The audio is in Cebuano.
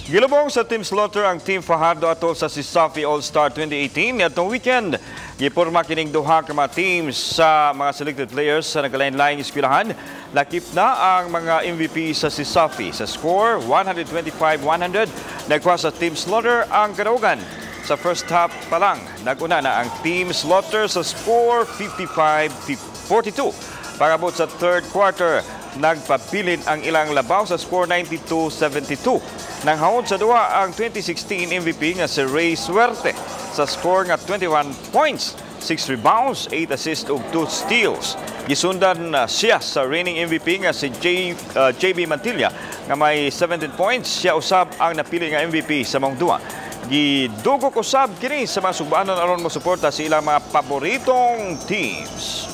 Gilubong sa Team Slaughter ang Team Fajardo atol sa CESAFI All-Star 2018 niadtong weekend. Gipurma kining duha ka mga teams sa mga selected players sa nagkalain-laing eskwelahan. Lakip na ang mga MVP sa CESAFI. Sa score 125-100, nagkuha sa Team Slaughter ang kadaugan. Sa first half pa lang, nag-una na ang Team Slaughter sa score 55-42. Pag-abot sa third quarter, nagpabilin ang ilang labaw sa score 92-72. Nanghaod sa duwa ang 2016 MVP nga si Ray Suerte sa score nga 21 points, 6 rebounds, 8 assists ug 2 steals. Gisundan na siya sa reigning MVP nga si JB Mantilla nga may 17 points. Siya usab ang napili nga MVP sa maong duwa. Gidugok usab kini sa mga sugbanon aron mosuporta sa ilang mga paboritong teams.